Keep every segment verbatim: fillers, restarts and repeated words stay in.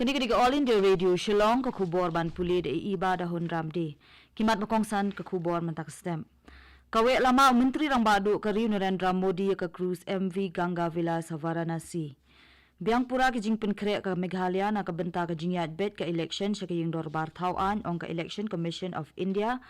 Kane ka dei ka All India Radio Shillong, ka khubor ban pule da i Iba da Hun Ramde. Ki mat ba kongsan ka khubor mynta ka step. Ka wei lama u Myntri Rangbah Duh ka ri u Narendra Modi ïa ka cruise M V Ganga Vilas ha Varanasi. Biang pura ki jingpynkhreh ka Meghalaya na ka bynta ka jingïaid beit ka election sha ka ïing dorbar thaw aiñ, ong ka Election Commission of India.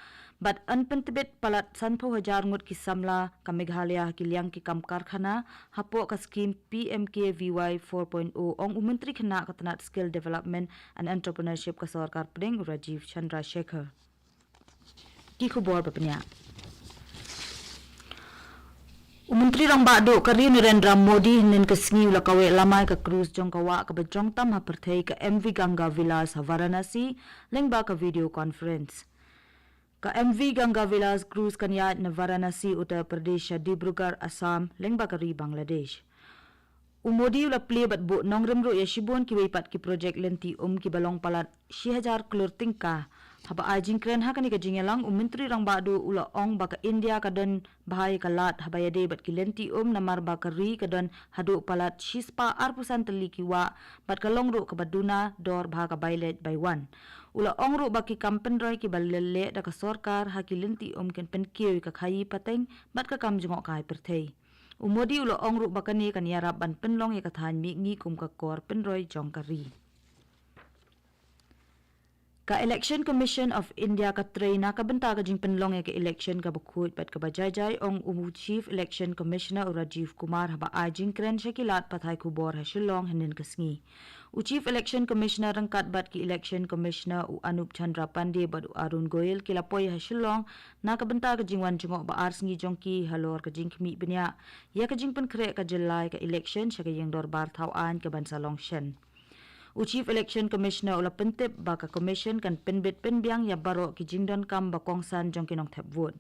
Bad yn pyntbit palat sanphew hajar ngut ki samla ka Meghalaya ha ki liang ki kam karkhana hapoh ka skim P M K V Y four point oh, ong u Myntri Khynnah ka tnat Skill Development and Entrepreneurship ka sorkar pdeng u Rajeev Chandrasekhar. Ki khubor ba pynïaid. U Myntri Rangbah Duh ka ri u Narendra Modi hynnin ka sngi u la kaweh lamai ka cruise jong ka wah kaba jong tam ha pyrthei ka M V Ganga Vilas ha Varanasi lyngba ka video conference. Ka M V Ganga Vilas cruise kan ïaid na Varanasi, Uttar Pradesh sha Dibrugarh, Assam lyngba ka ri Bangladesh. U Modi u la plie bad buh nongrim ruh ïa shibun kiwei pat ki projek lynti um kiba long palat shi hajar klur tyngka. Haba ai jingkren ha kane ka jingïalang, u Myntri Rangbah Duh u la ong ba ka India ka don bha ïa ka lad haba ïadei bad ki lynti um, namar ba ka ri ka don haduh palat shispah arphew san tylli ki wah bad ka long ruh kaba duna dor bha ka bai leit bai wan. U la ong ruh ba ki kam pynroi kiba leh leh da ka sorkar ha ki lynti um kin pynkiew ïa ka khaïi pateng bad ka kam jngohkai pyrthei. U Modi u la ong ruh ba kane kan ïarap ban pynlong ïa ka thaiñ mihngi kum ka kor pynroi jong ka ri. Ka Election Commission of India ka trei na ka bynta ka jingpynlong ïa ka election kaba khuid bad kaba jai jai, ong u Chief Election Commissioner u Rajiv Kumar haba ai jingkren sha ki lad pathai khubor ha Shillong hynnin ka sngi. U Chief Election Commissioner ryngkat bad ki Election Commissioner u Anup Chandra Pandey bad u Arun Goel ki la poi ha Shillong na ka bynta ka jingwan jngoh ba ar sngi jong ki halor ka jingkhmih bniah ïa ka jingpynkhreh ka jylla ïa ka election sha ka ïing dorbar thaw aiñ kaban sa long shen. U Chief Election Commissioner u la pyntip ba ka Commission kan pynbit pynbiang ïa baroh ki jingdonkam ba kongsan jong ki nongthep vote.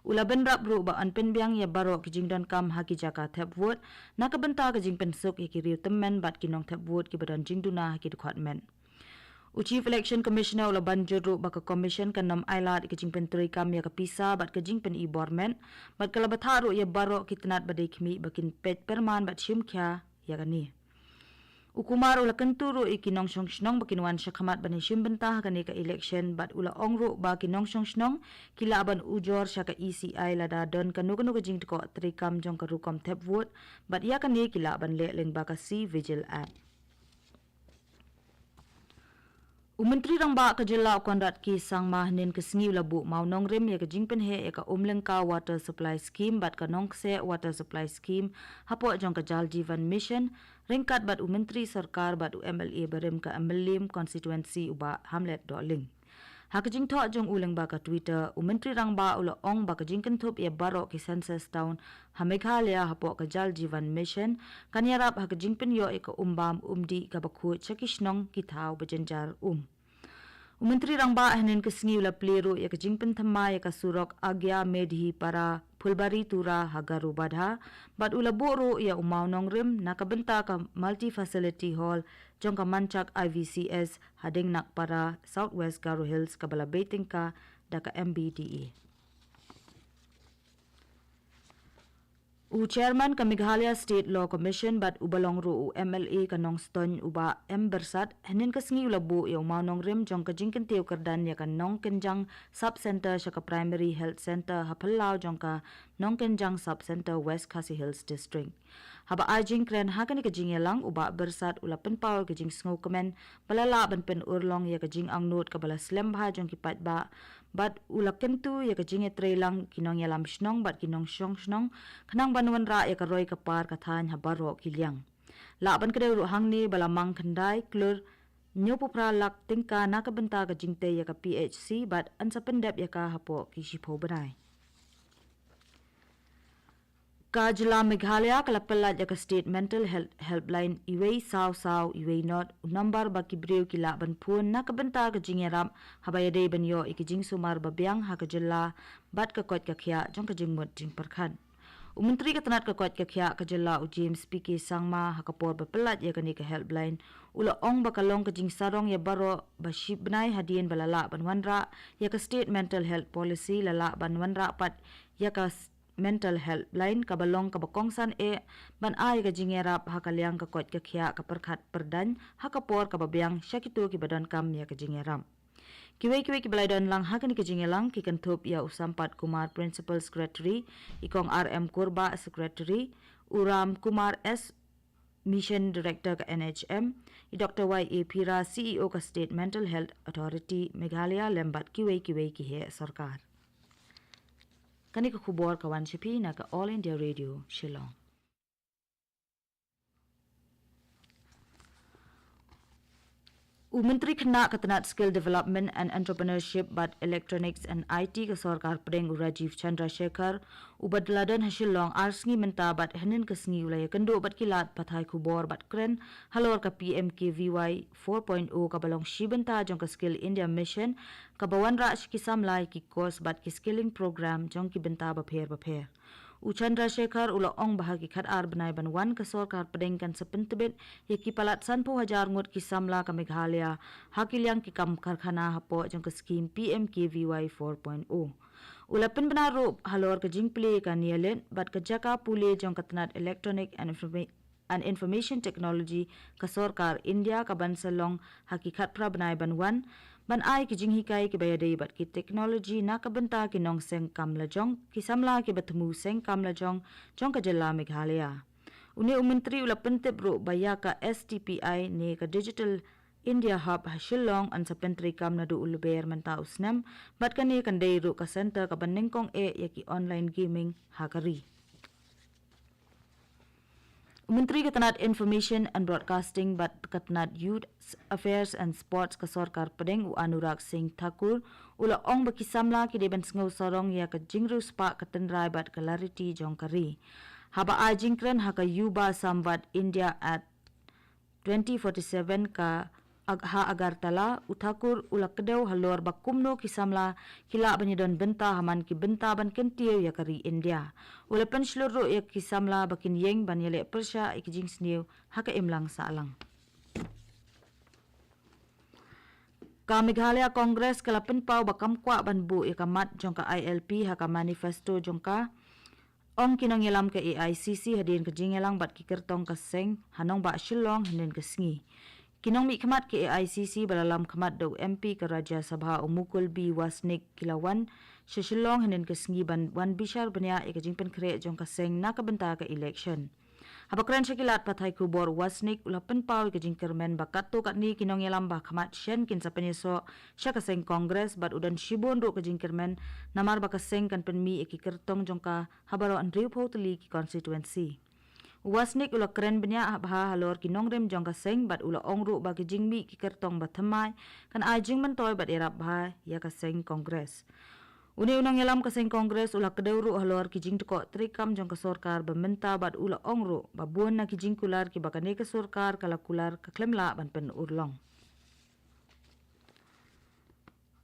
U la bynrap ruh ba yn pynbiang ïa baroh ki jingdonkam ha ki jaka thep vote na ka bynta ka jingpynsuk ïa ki riew tymmen bad ki nongthep vote kiba don jingduna ha ki dkhot met. U Chief Election Commissioner u la ban jur ruh ba ka Commission kan nym ailad ïa ka jingpyntrei kam ïa ka pisa bad ka jingpyni bor met, bad ka la batai ruh ïa baroh ki tnat ba dei khmih ba kin peit pyrman bad shim khia ïa kane. U Kumar u la kyntu ruh ïa ki nongshong shnong ba kin wan shakhmat ban ïashim bynta ha kane ka election, bad u la ong ruh ba ki nongshong shnong ki lah ban ujor sha ka E C I lada don kano kano ka jingtkoh treikam jong ka rukom thep vote, bad ïa kane ki lah ban leh lyngba ka C-Vigil app. U Myntri Rangbah ka jylla u Conrad K Sangma hynnin ka sngi u la buh mawnongrim ïa ka jingpynheh ïa ka Umlyngka Water Supply Scheme bad ka Nongkseh Water Supply Scheme hapoh jong ka Jal Jeevan Mission, ryngkat bad u Myntri Sorkar bad u M L A barim ka Mylliem Constituency u Bah Hamlet Dohling. Ha ka jingthoh jong u lyngba ka Twitter, u Myntri Rangbah u la ong ba ka jingkynthup ïa baroh ki Census Town ha Meghalaya hapoh ka Jal Jeevan Mission kan ïarap ha ka jingpynïoh ïa ka um bam um dih kaba khuid sha ki shnong ki thaw ba jynjar um. U Myntri Rangbah hynnin ka sngi u la plie ruh ïa ka jingpynthymmai ïa ka surok Agia Medhi Para Phulbari Tura ha Garubadha, bad u la buh ruh ïa u mawnongrim na ka bynta ka Multi Facility Hall jong ka Manchak I V C S ha Dingnakpara, South West Garo Hills, kaba la bei tyngka da ka M B D A. U Chairman ka Meghalaya State Law Commission bad uba long ruh u M L A ka Nongstoiñ u Bah M Byrsat, hynnin ka sngi u la buh ïa u mawnongrim jong ka jingkyntiew kyrdan ïa ka Nongkynjang Sub Centre sha ka Primary Health Centre ha phyllaw jong ka Nongkynjang Sub Centre, West Khasi Hills District. Haba ai jingkren ha kane ka jingïalang, u Bah Byrsat u la pynpaw ïa ka jingsngewkmen ba la lah ban pynurlong ïa ka jingangnud kaba la slem bha jong ki paidbah, bad u la kyntu ïa ka jingïatreilang ki nongïalam shnong bad ki nongshong shnong khnang ban wanrah ïa ka roi ka par ka thaiñ ha baroh ki liang. Lah ban kdew ruh hangne ba la mang khyndai klur hynñiewphew phra lak tyngka na ka bynta ka jingtei ïa ka P H C bad yn sa pyndep ïa ka hapoh ki shiphew bnai. Ka jylla Meghalaya ka la pyllait ïa ka State Mental Health Helpline iwei saw saw iwei not, u nambar ba ki briew ki lah ban phone na ka bynta ka jingïarap haba ïadei ban ïoh ïa ki jingsumar ba biang ha ka jylla bad ka koit ka khiah jong ka jingmut jingpyrkhat. U Myntri ka tnat ka koit ka khiah ka jylla u James P K Sangma ha ka por ba pyllait ïa kane ka helpline u la ong ba ka long ka jingsarong ïa baroh ba shibnai hadien ba la lah ban wanrah ïa ka State Mental Health Policy la lah ban wanrah pat ïa ka Mental Helpline kaba long kaba kongsan eh ban ai ka jingïarap ha ka liang ka koit ka khiah ka pyrkhat pyrdaiñ ha ka por kaba biang sha kito kiba donkam ïa ka jingïarap. Kiwei kiwei kiba la ïadon lang ha kane ka jingïalang ki kynthup ïa u Sampat Kumar, Principal Secretary, i Kong R M Kurbah, Secretary, u Ram Kumar S, Mission Director ka N H M, i Doctor Y A Phira, C E O ka State Mental Health Authority Meghalaya, lem bad kiwei kiwei ki heh sorkar. Kane ka khubor ka wan sha phi na ka All India Radio, Shillong. U Myntri Khynnah ka tnat Skill Development and Entrepreneurship bad Electronics and I T ka Sorkar Pdeng, u Rajeev Chandrasekhar, uba la don ha Shillong ar sngi mynta bad hynnin ka sngi u la ïakynduh bad ki lad pathai khubor bad kren halor ka P M K V Y four point oh kaba long shi bynta jong ka Skill India Mission, kaba wanrah sha ki samla ïa ki course bad ki skilling program jong ki bynta bapher bapher. U Chandrasekhar u la ong ba ha ki khatar bnai ban wan ka Sorkar Pdeng kan sa pyntbit ïa ki palat sanphew hajar ngut ki samla ka Meghalaya ha ki liang ki kam karkhana hapoh jong ka skim P M K V Y four point oh. U la pynbna ruh halor ka jingplie ka Neolit bad ka jaka pule jong ka tnat Electronic and Informa- and Information Technology ka Sorkar India, kaban sa long ha ki khatphra bnai ban wan, ban ai ki jinghikai kiba ïadei bad ki technology na ka bynta ki nongseng kam lajong, ki samla kiba thmu seng kam lajong jong ka jylla Meghalaya. Une u Myntri u la pyntip ruh ba ïa ka S T P I ne ka Digital India Hub ha Shillong yn sa pyntreikam naduh u Lber mynta u snem, bad kane kan dei ruh ka center kaba nyngkong eh ïa ki online gaming ha ka ri. U Myntri ka tnat Information and Broadcasting bad ka tnat Youth Affairs and Sports ka Sorkar Pdeng, u Anurag Singh Thakur, u la ong ba ki samla ki dei ban sngew sarong ïa ka jingriewspah ka tynrai bad ka lariti jong ka ri. Haba ai jingkren ha ka Yuva Samvad India at twenty forty-seven ka Ag- ha Agartala, u Thakur u la kdew halor ba kumno ki samla ki lah ban ïadon bynta ha man ki bynta ban kyntiew ïa ka ri India. U la pynshlur ruh ïa ki samla ba kin ïeng ban ïaleh pyrshah ïa ki jingsniew ha ka imlang sahlang. Ka Meghalaya Congress ka la pynpaw ba kam kwah ban buh ïa ka mat jong ka I L P ha ka manifesto jong ka, ong ki nongïalam ka A I C C hadien ka jingïalang bad ki kyrtong ka seng ha nongbah Shillong hynnin ka sngi. Ki nongmihkhmat ka A I C C ba la lam khmat da u M P ka Rajya Sabha u Mukul B Wasnik ki la wan sha Shillong hynnin ka sngi ban wan bishar bniah ïa ka jingpynkhreh jong ka seng na ka bynta ka election. Haba kren sha ki lad pathai khubor, u Wasnik u la pynpaw ïa ka jingkyrmen ba katto katne ki nongïalam ba khmat shen kin sa pynïasoh sha ka seng Congress, bad u don shibun ruh ka jingkyrmen namar ba ka seng kan pynmih ïa ki kyrtong jong ka ha baroh hynriewphew tylli ki constituency. U Wasnik u la kren bniah bha halor ki nongrim jong ka seng bad u la ong ruh ba ki jingmih ki kyrtong ba thymmai kan ai jingmyntoi bad ïarap bha ïa ka seng Congress. Une u nongïalam ka seng Congress u la kdew ruh halor ki jingtkoh treikam jong ka sorkar ba mynta bad u la ong ruh ba bun na ki jingkular kiba kane ka sorkar ka la kular ka khlem lah ban pynurlong.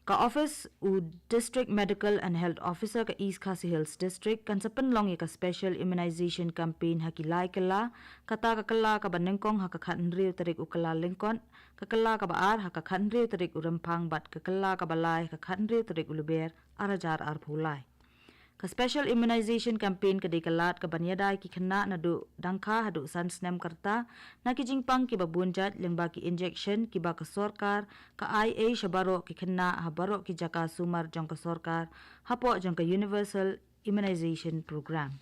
Ka office u District Medical and Health Officer ka East Khasi Hills District kan sa pynlong ïa ka special immunization campaign ha ki lai kylla, kata ka kylla kaba nyngkong ha ka khathynriew tarik u Kyllalyngkot, ka kylla kaba ar ha ka khathynriew tarik u Rymphang bad ka kylla kaba lai ha ka khathynriew tarik u Lber ar hajar arphew lai. Ka special immunization campaign ka dei ka lad kaban ïada ïa ki khynnah naduh dang kha haduh san snem ka rta na ki jingpang kiba bun jait lyngba ki injection kiba ka sorkar ka ai ei sha baroh ki khynnah ha baroh ki jaka sumar jong ka sorkar hapoh jong ka Universal Immunization Program.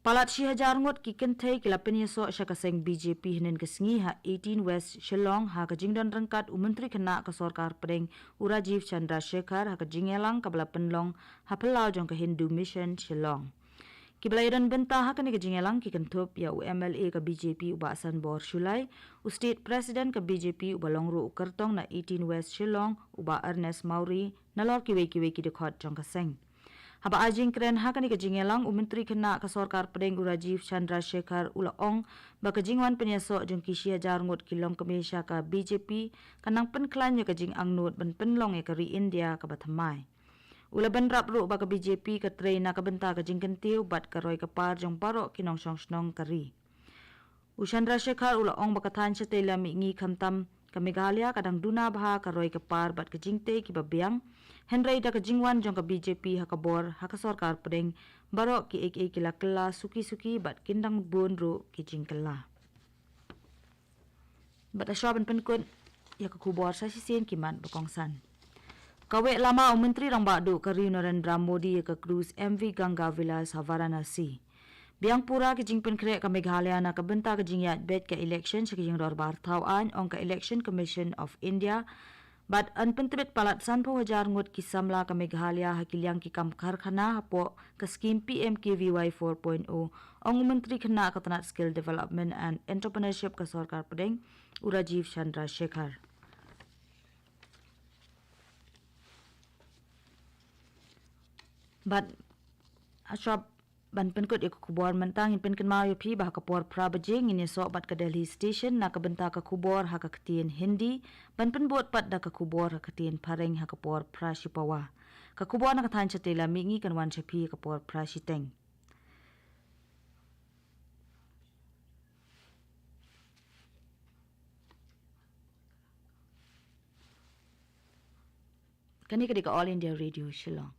Palat shi hajar ngut ki kynthei ki la pynïasoh sha ka seng B J P hynnin ka sngi ha eighteen West Shillong ha ka jingdon ryngkat u Myntri Khynnah ka Sorkar Pdeng u Rajeev Chandrasekhar ha ka jingïalang kaba la pynlong ha phyllaw jong ka Hindu Mission Shillong. Kiba la ïadon bynta ha kane ka jingïalang ki kynthup ïa u M L A ka B J P u Bah Sanbor Shullai, u State President ka B J P uba long ruh u kyrtong na eighteen West Shillong u Bah Ernest Mawrie, nalor kiwei kiwei ki dkhot jong ka seng. Haba ai jingkren ha kane ka jingïalang, u Myntri Khynnah ka Sorkar Pdeng u Rajeev Chandrasekhar u la ong ba ka jingwan pynïasoh jong ki shi hajar ngut ki longkmie sha ka B J P kan nang pynkhlaiñ ïa ka jingangnud ban pynlong ïa ka ri India kaba thymmai. U la bynrap ruh ba ka B J P ka trei na ka bynta ka jingkyntiew bad ka roi ka par jong baroh ki nongshong shnong ka ri. U Chandrasekhar u la ong ba ka thaiñ shatei lam mihngi khamtam Ka Meghalaya ka dang duna bha ka roi ka par bad ka jingtei kiba biang, hynrei da ka jingwan jong ka B J P ha ka bor, ha ka sorkar pdeng, baroh kiei kiei ki la kylla suki-suki bad kin dang bun ruh ki jingkylla. Bad hashwa ban pynkut ïa ka khubor sa shisien ki mat ba kongsan. Kawei lama u Myntri Rangbah Duh ka ri u Narendra Modi ïa ka cruise M V Ganga Vilas ha Varanasi. Biang pura ki jingpynkhreh ka Meghalaya na ka bynta ka jingïaid beit ka election sha ka jingdorbar thaw aiñ, ong ka Election Commission of India. Bad yn pyntbit palat sanphew hajar ngut ki samla ka Meghalaya ha ki liang ki kam karkhana hapoh ka skim P M K V Y four point oh, ong u Myntri Khynnah ka tnat Skill Development and Entrepreneurship ka sorkar pdeng, u Rajiv Chandra Shekhar. Bad hashwa ban pynkut ïa ka khubor mynta, ngin pynkynmaw ïa phi ba ha ka por phra baje ngin ïasoh bad ka Delhi Station na ka bynta ka khubor ha ka ktien Hindi, ban pynbud pat da ka khubor ha ka ktien Phareng ha ka por phra shipawa. Ka khubor na ka thaiñ shatei la mihngi kan wan sha phi ha ka por phra shiteng. Kane ka dei ka All India Radio Shillong.